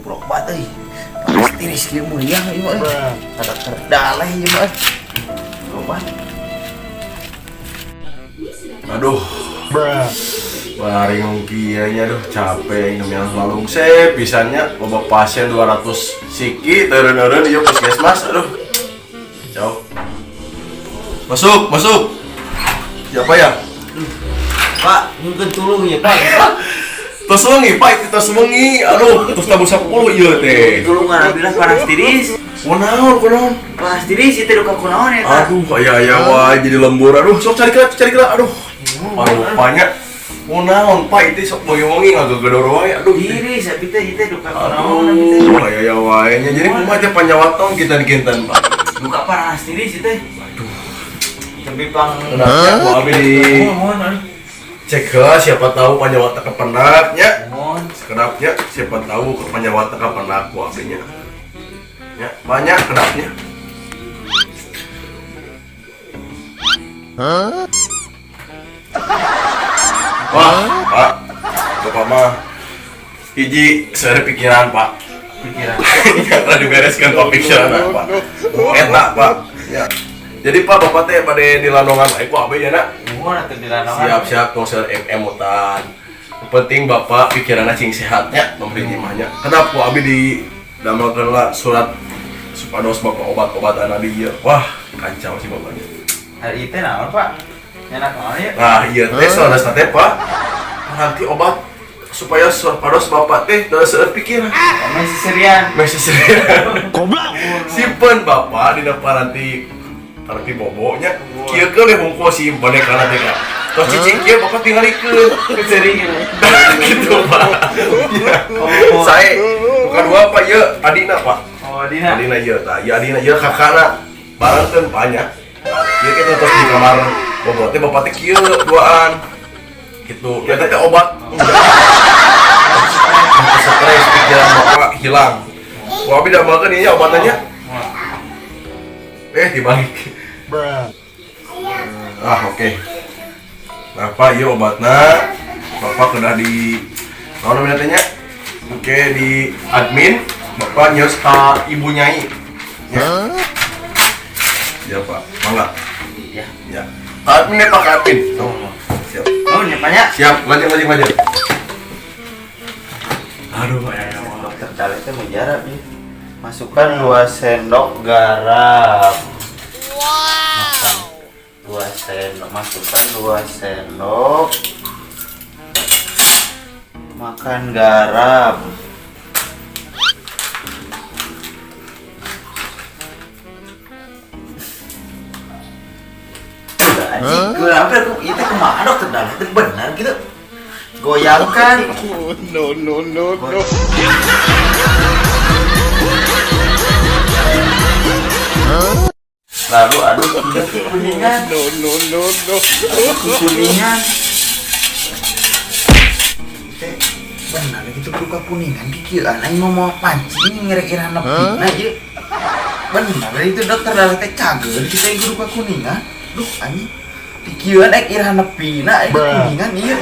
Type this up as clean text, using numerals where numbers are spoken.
Berobat euy. Panas tiris kieu muriang ieu mah euy. Ada daleh ieu mah. Berobat. Aduh. Baring kieu nya, aduh, capek ngemiang lalungse pisannya, loba pasien 200 siki teureun-eureun ieu puskesmas, aduh. Jauh. Masuk, masuk. Siapa ya? Pak, mungkin tulung ya, Pak. Tos wengi, Pak, itu tos wengi. Aduh, tos tabuh 10 ieu teh. Tulungan abdi lah, panas tiris. Kunaon, kunaon? Panas tiris itu duka kunaon ya, Pak? Aduh, aya-aya wae jadi lembur. Aduh, sok cari kira, cari kira. Aduh. Rupanya kunaon, Pak, itu sok wengi-wengi ngagegedor wae. Aduh. Tiris abdi teh ieu teh duka kunaon abdi teh. Aduh, aya-aya wae nya. Jadi kumaha teh panyawat kita kinten, Pak? Duka panas tiris ieu teh. Aduh. Tapi pang Kenapa ku abi di Mohon, mohon. Cek heula, siapa tahu panyawat kependak nya. Mohon. Sekedapnya, siapa tahu ke panyawat kependak ku abdi nya. Ya, banyak kedapnya. Wah, Pak. Bapak mah hiji seueur pikiran, Pak. Pikiran. Ya, telah dibereskan kok pikiran, Pak. Eta, Pak. Ya. Jadi, Pak, Bapak teh pada di landongan wae ku abdi nya, nak. Mohon atuh di landongan. Siap, siap, tong seueur emutan. Yang penting Bapak pikirannya cing sehatnya, memberi nyimahnya. Kenapa ku abdi di damelkeun lah surat supados Bapak obat-obatan abdi ieu. Wah, kacau sih bapaknya. Hari itu naon, Pak? Enak naon ya? Nah, iya teh saudara teh, Pak. Nanti obat supaya supados Bapak teh teu seueur pikiran. Meh seserian. Meh seserian. Goblok. Simpen Bapak dina paranti paranti bobonya. Kieu keun we hungkul si boneka teh, Kak. Tos cicing kieu Bapak tingalikeun. Sering. Gitu, Pak. Iya. Saya bukan dua, Pak, ieu adina, Pak. Oh, adina. Adina ieu tah. Ieu adina, ieu kakana. Barengkeun banyak. Ieu kita tos di kamar bobo teh Bapak teh kieu duaan. Gitu. Ya teh obat. Stres pikiran Bapak hilang. Wah, abi damelkeun ieu obatannya. Eh, dibalik. Ah, oke. Nah, Pak, ieu obatna. Bapak kedah di naon namanya teh nya? Oke, di admin Bapak nyos ka Ibu Nyai. Ya. Ya, Pak. Mangga. Ya. Ya. Ka admin ya, Pak, ka admin. Oh, siap. Oh, nya Pak ya. Siap, lanjut, lanjut, lanjut. Aduh, ya, ya, Allah. Dokter Dale teh mujarab ya. Masukkan 2 sendok garam. Wow. 2 sendok, masukkan 2 sendok. Makan garam. Udah, anjing. Kenapa aku itu kemana dokter Dale? Itu benar gitu. Goyangkan. No, no, no, no. Lalu aduk hingga kekuningan. No, no, no, no. Aduk kekuningan. Teh, benar gitu buka kuningan kikieuan aing mau mau pancing ngira-ngira nepi. Nah, ieu benar itu dokter Dale teh cager kita ieu buka kuningan. Duh, anjing. Pikiran aing iraha nepi na aing kuningan ieu.